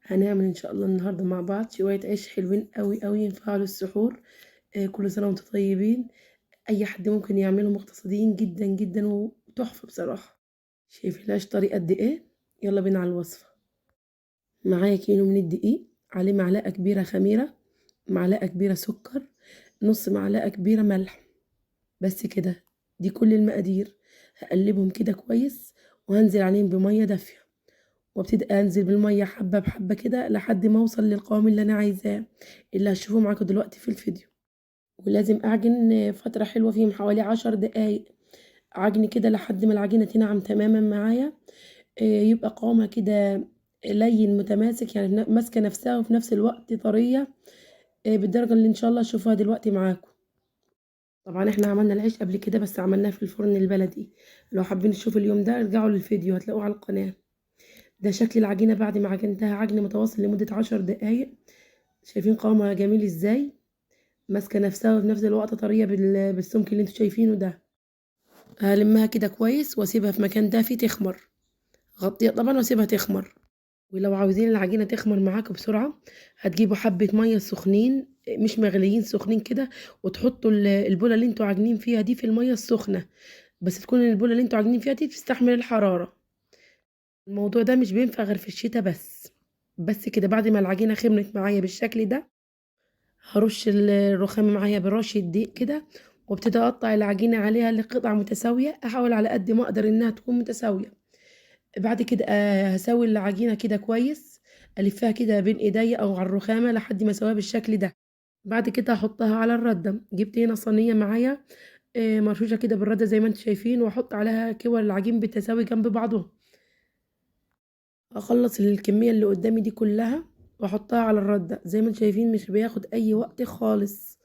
هنعمل إن شاء الله النهاردة مع بعض شوية عيش حلوين أوي أوي ينفعوا للسحور. كل سنة وانتم طيبين. أي حد ممكن يعملهم، مقتصديين جدا جدا وتحفة بصراحة. شايفين العيش طري قد إيه؟ يلا بينا على الوصفة. معايا كيلو من الدقيق، عليه معلقة كبيرة خميرة، معلقة كبيرة سكر، نص معلقة كبيرة ملح، بس كده. دي كل المقادير. هقلبهم كده كويس وهنزل عليهم بمية دافية، وابتدي انزل بالمية حبة بحبة كده لحد ما اوصل للقوام اللي انا عايزاه، اللي هتشوفوه معاكم دلوقتي في الفيديو. ولازم اعجن فترة حلوة فيهم، حوالي 10 دقايق عجن كده لحد ما العجينة تنعم تماما معايا، يبقى قوامها كده لين متماسك، يعني ماسكة نفسها وفي نفس الوقت طرية، بالدرجة اللي ان شاء الله هتشوفوها دلوقتي معاكم. طبعا احنا عملنا العيش قبل كده، بس عملناه في الفرن البلدي. لو حابين تشوفوا اليوم ده ارجعوا للفيديو هتلاقوه على القناة. ده شكل العجينة بعد ما عجنتها عجن متواصل لمدة 10 دقايق. شايفين قوامها جميل ازاي؟ ماسكة نفسها وفي نفس الوقت طرية بالسمك اللي انتوا شايفينه ده. هلمها كده كويس واسيبها في مكان دافي تخمر، غطيها طبعا واسيبها تخمر. ولو عاوزين العجينة تخمر معاكم بسرعة، هتجيبوا حبة مية سخنين، مش مغليين، سخنين كده، وتحطوا البولة اللي انتوا عاجنين فيها دي في المية السخنة، بس تكون البولة اللي انتوا عاجنين فيها دي بتستحمل الحرارة. الموضوع ده مش بينفع غير في الشتاء بس. بس كده بعد ما العجينة خمرت معايا بالشكل ده، هرش الرخامة معايا برشة دقيق كده، وابتدي اقطع العجينة عليها لقطع متساوية، احاول على قد ما اقدر انها تكون متساوية. بعد كده، هساوي العجينة كده كويس، الفها كده بين ايديا او على الرخامة لحد ما اسويها بالشكل ده. بعد كده هحطها على الردة. جبت هنا صينية معايا، مرشوشة كده بالردة زي ما انتم شايفين، واحط عليها كور العجين بالتساوي جنب بعضهم. اخلص الكمية اللي قدامي دي كلها واحطها على الردة. زي ما انتم شايفين مش بياخد اي وقت خالص،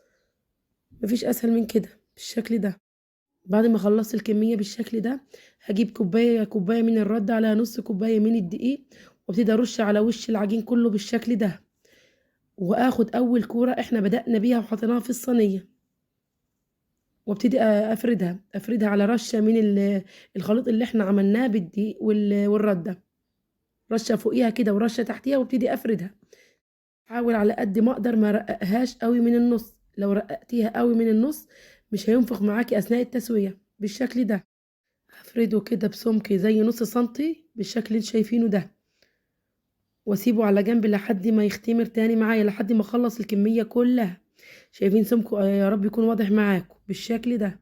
مفيش اسهل من كده بالشكل ده. بعد ما خلصت الكمية بالشكل ده، هجيب كوباية من الردة على نص كوباية من الدقيق، وابتدي ارش على وش العجين كله بالشكل ده، واخد اول كورة احنا بدأنا بيها وحطيناها في الصينية، وابتدي افردها على رشة من الخليط اللي احنا عملناه بالدقيق والردة، رشة فوقيها كده ورشة تحتيها، وابتدي افردها. حاول على قد ما اقدر ما رققهاش قوي من النص، لو رققتيها قوي من النص مش هينفخ معاكي اثناء التسوية بالشكل ده. هفرده كده بسمك زي نص سنتي بالشكل اللي انتوا شايفينه ده، واسيبه على جنب لحد ما يختمر تاني معايا، لحد ما اخلص الكمية كلها. شايفين سمكه؟ يا رب يكون واضح معاكم بالشكل ده.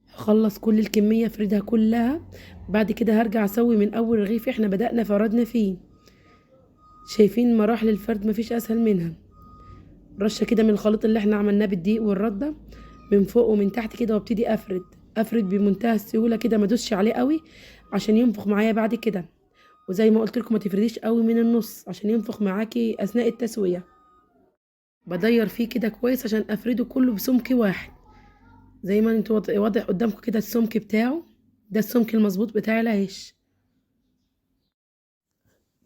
هخلص كل الكمية افردها كلها. بعد كده هرجع اسوي من اول رغيف احنا بدأنا فردنا فيه. شايفين مراحل الفرد مفيش اسهل منها. رشة كده من الخليط اللي احنا عملناه بالدقيق والردة من فوق ومن تحت كده، وابتدي افرد بمنتهى السهولة كده، ما ادوسش عليه قوي عشان ينفخ معايا بعد كده. وزي ما قلت لكم ما تفرديش قوي من النص عشان ينفخ معاكي اثناء التسوية. بدير فيه كده كويس عشان افرده كله بسمك واحد، زي ما انتوا واضح قدامكم كده السمك بتاعه ده، السمك المظبوط بتاع العيش.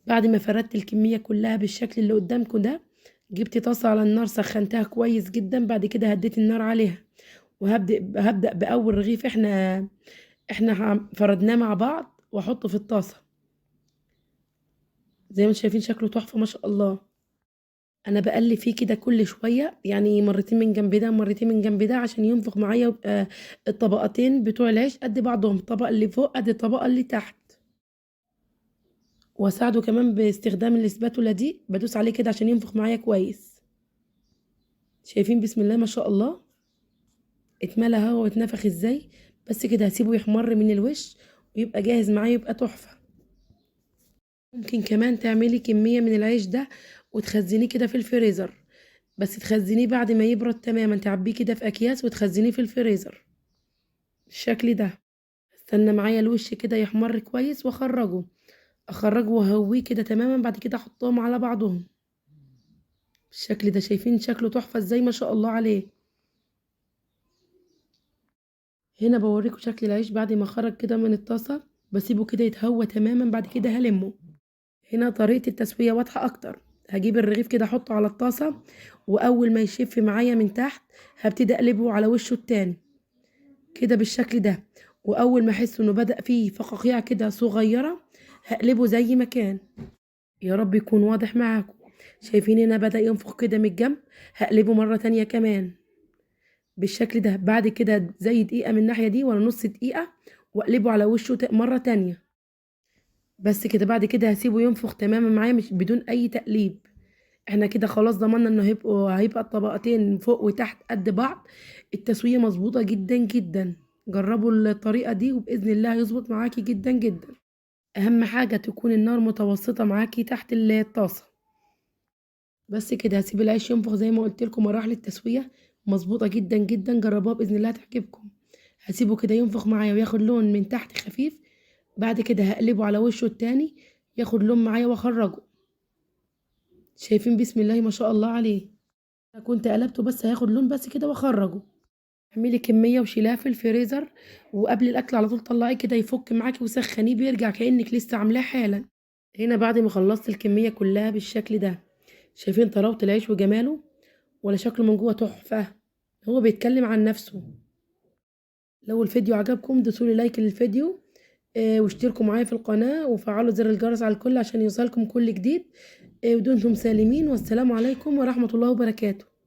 بعد ما فردت الكمية كلها بالشكل اللي قدامكم ده، جبت طاسة على النار سخنتها كويس جدا. بعد كده هديت النار عليها، وهبدأ بأول رغيف احنا فردناه مع بعض، واحطه في الطاسة. زي ما انتم شايفين شكله تحفة ما شاء الله. انا بقلب فيه كده كل شوية، يعني مرتين من جنب ده مرتين من جنب ده، عشان ينفخ معايا ويبقى الطبقتين بتوع العيش قد بعضهم، الطبقة اللي فوق قد الطبقة اللي تحت. واساعده كمان باستخدام الاسباتولا دي، بدوس عليه كده عشان ينفخ معايا كويس. شايفين بسم الله ما شاء الله اتملى هوا واتنفخ ازاي. بس كده هسيبه يحمر من الوش ويبقى جاهز معايا، يبقى تحفة. ممكن كمان تعملي كمية من العيش ده وتخزنيه كده في الفريزر، بس تخزنيه بعد ما يبرد تماما، تعبيه كده في اكياس وتخزنيه في الفريزر بالشكل ده. استنى معايا الوش كده يحمر كويس واخرجه، اخرجه واهويه كده تماما. بعد كده احطهم على بعضهم بالشكل ده. شايفين شكله تحفة ازاي ما شاء الله عليه. هنا بوريكم شكل العيش بعد ما خرج كده من الطاسة، بسيبه كده يتهوى تماما، بعد كده هلمه. هنا طريقة التسوية واضحة اكتر. هجيب الرغيف كده احطه على الطاسة، واول ما يشف معايا من تحت هبتدي اقلبه على وشه التاني كده بالشكل ده، واول ما احس انه بدأ فيه فقاقيع كده صغيرة هقلبه زي ما كان. يا رب يكون واضح معاكم. شايفين هنا بدأ ينفخ كده من الجنب، هقلبه مرة تانية كمان بالشكل ده. بعد كده زي دقيقة من الناحية دي ولا نص دقيقة، واقلبه على وشه مرة تانية بس كده. بعد كده هسيبه ينفخ تماما معايا مش بدون اي تقليب. احنا كده خلاص ضمننا انه هيبقى الطبقتين فوق وتحت قد بعض. التسوية مظبوطة جدا جدا. جربوا الطريقة دي وبإذن الله هيظبط معاكي جدا جدا. اهم حاجة تكون النار متوسطة معاكي تحت الطاسة بس كده. هسيب العيش ينفخ زي ما قلت لكم، مراحل التسوية مظبوطة جدا جدا، جربوها بإذن الله هتعجبكم. هسيبه كده ينفخ معايا وياخد لون من تحت خفيف. بعد كده هقلبه على وشه التاني ياخد لون معايا واخرجه. شايفين بسم الله ما شاء الله عليه. انا كنت قلبته بس هياخد لون بس كده واخرجه. اعملي كمية وشيلها في الفريزر، وقبل الاكل على طول طلعيه كده يفك معاكي وسخنيه، بيرجع كأنك لسه عاملاه حالا. هنا بعد ما خلصت الكمية كلها بالشكل ده، شايفين طراوة العيش وجماله ولا شكله من جوه تحفة. هو بيتكلم عن نفسه. لو الفيديو عجبكم دوسولي لايك للفيديو، واشتركوا معايا في القناة وفعلوا زر الجرس على الكل عشان يوصلكم كل جديد. ودمتم سالمين، والسلام عليكم ورحمة الله وبركاته.